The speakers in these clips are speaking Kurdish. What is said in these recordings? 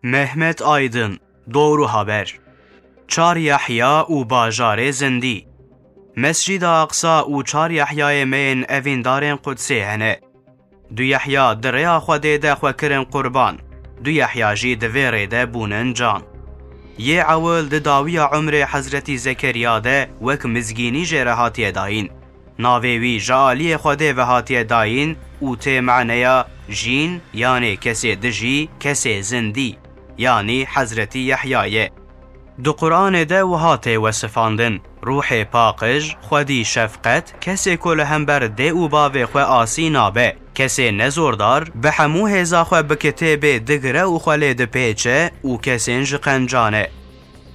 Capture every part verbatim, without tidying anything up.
Mehmet Aydın, Doğru Haber. Çar Yahya û bajarê zindî. Mescîda Aqsa û çar Yahyayê me yên evîndarên Qudsê hene. Du Yahya di rêya Xwedê de xwe kirin qurban. Du Yahya jî di vê rê de bûnin can. Yê ewil di dawiya umrê Hezretî Zekeriya de wek mizgînî jê re hatiye dayîn. Navê wî ji aliyê Xwedê ve hatiye dayîn û tê maneya jîn, yanê kesê dijî, kesê zindî, yanî Hezretî Yahya ye. Di Quranê de wiha tê wesifandin: Ruhê Paqij, Xwedî şefqet, kesê ku li hember dê û bavê xwe asî nabe, kesê nezordar, bi hemû hêza xwe bi kitêbê digire û xwe lê dipêçe û kesên ji qencan e.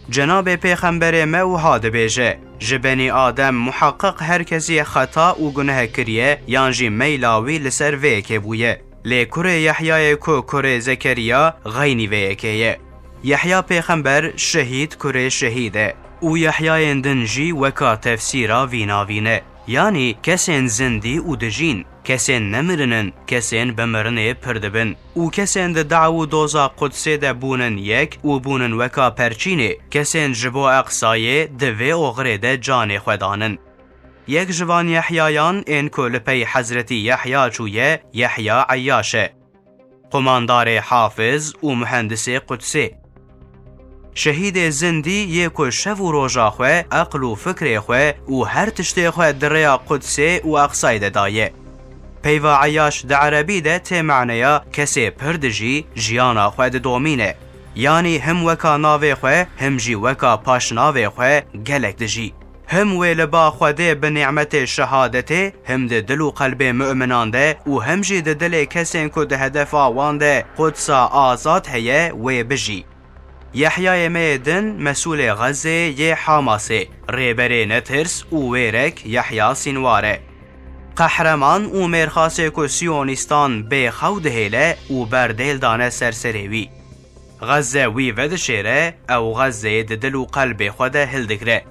Cenabê Pêxemberê me wiha dibêje: Ji benî Adem muheqqiq her kesî xeta û guneh kiriye yan jî meyla wî li ser vê yekê bûye. Lê kurê Yehyayê ku kurê Zekeriya xeynî vê yekê ye. Yehya Pêxember şehîd kurê şehîd e û Yehyayên din jî weka tefsîra vî navî ne. Yanî kesên zindî û dijîn, kesên nemirin in, kesên bi mirinê pir dibin. Û kesên di daw û doza Qudsê de bûnin yek û bûnin weka perçînê, kesên ji bo Eqsayê di vê oxirê de canê xwe danin. Yek ji van Yehyayan ên ku li pey Hezretî Yehya çûye, Yehya Eyyaş e. Qumandarê hafiz û muhendisê Qudsê. Şehîdê zindî yê ku şev û roja xwe, eql û fikrê xwe û her tiştê xwe di rêya Qudsê û Eqsayê de daye. Peyva Eyyaş di erebî de tê maneya kesê pir dijî, jiyana xwe didomîne. Yanî him weka navê xwe, him jî weka paşnavê xwe gelek dijî. Him wê li ba Xwedê bi nîmetê şehadetê, him di dil û qelbê mu'minan de û him jî di dilê kesên ku di hedefa wan de Qudsa azad heye, wê bijî. Yehyayê me yê din mesûlê Xezzê yê Hamasê, rêberê netirs û wêrek Yehya Sînwar e. Qehreman û mêrxasê ku siyonîstan bê xew dihêle û berdêl dane ser serê wî. Xezze wî vedişêre, ew Xezzeyê di dil û qelbê xwe de hildigre.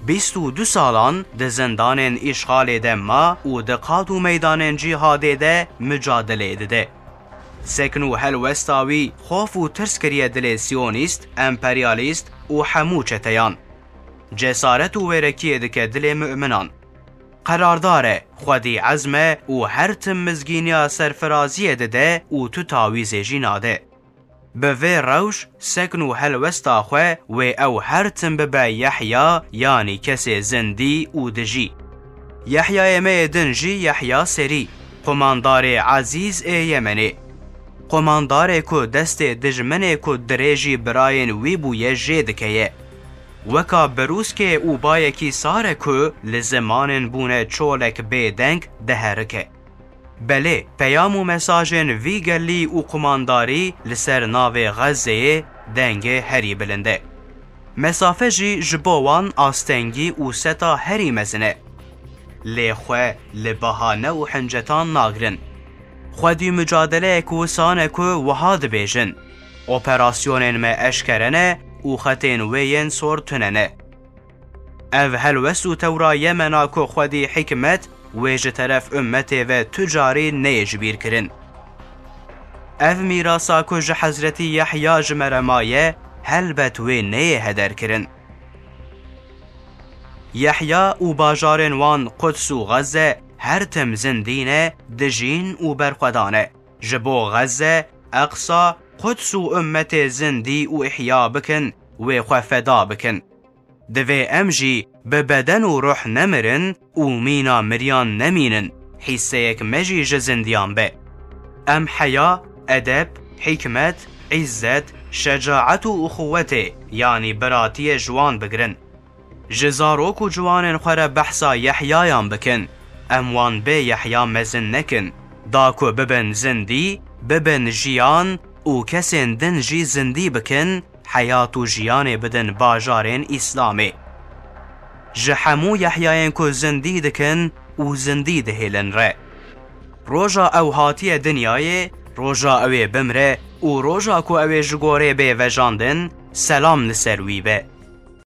Bîst û du salan di zindanên îşxalê de ma û di qat û meydanên cîhadê de micadeleyê dide. Sekn û helwesta wî xof û tirs kiriye dilê siyonîst, emperyalîst û hemû çeteyan. Cesaret û wêrekiyê dike dilê mu'minan. Qerardar e, xwedî ezm e û her tim mizgîniya serfiraziyê dide û tu tawîzê jî nade. Bi vê rewş, sekn û helwesta xwe wê ew her tim bibe Yehya, yanî kesê zindî û dijî. Yehyayê me yê din jî Yehya Serî, qumandarê ezîz ê Yemenê. Qumandarê ku destê dijminê ku dirêjî birayên wî bûye jê dikeye. Weka birûskê û bayekî sar e ku li zimanên bûne çolek bêdeng diherike. Belê, peyam û mesajên vî gelî û qumandarî li ser navê Xezzeyê dengê herî bilind e. Mesafe jî ji bo wan astengî û seta herî mezin e. Lê xwe li bahane û hincetan nagirin. Xwedî mucadeleyek wisan e ku wiha dibêjin: Operasyonên me eşkere ne û xetên wê yên sor tune ne. Ev helwest û tewra Yemena ku xwedî hikmet wê ji teref ummetê ve tu carî neyê ji bîr kirin. Ev mîrasa ku ji Hezretî Yehya ji me re maye, helbet wê neyê heder kirin. Yehya û bajarên wan Quds û Xezze her tim zindî ne, dijîn û berxwedan e. Ji bo Xezze, Eqsa, Quds û ummetê zindî û ihya bikin, wê xwe feda bikin. Divê em jî bi beden û ruh nemirin û mîna miriyan nemînin, hîsseyek me jî ji zindiyan be. Em heya, edeb, hikmet, îzzet, şecaet û uxuwetê, yanî biratiyê ji wan bigirin. Ji zarok û ciwanên xwe re behsa Yehyayan bikin. Em wan bê Yehya mezin nekin. Da ku bibin zindî, bibin jiyan û kesên din jî zindî bikin, heyat û jiyanê bidin bajarên Îslamê. Ji hemû Yehyayên ku zindî dikin û zindî dihêlin re. Roja ew hatiye dinyayê, roja ew ê bimre û roja ku ew ê ji gorê bê vejandin, selam li ser wî be.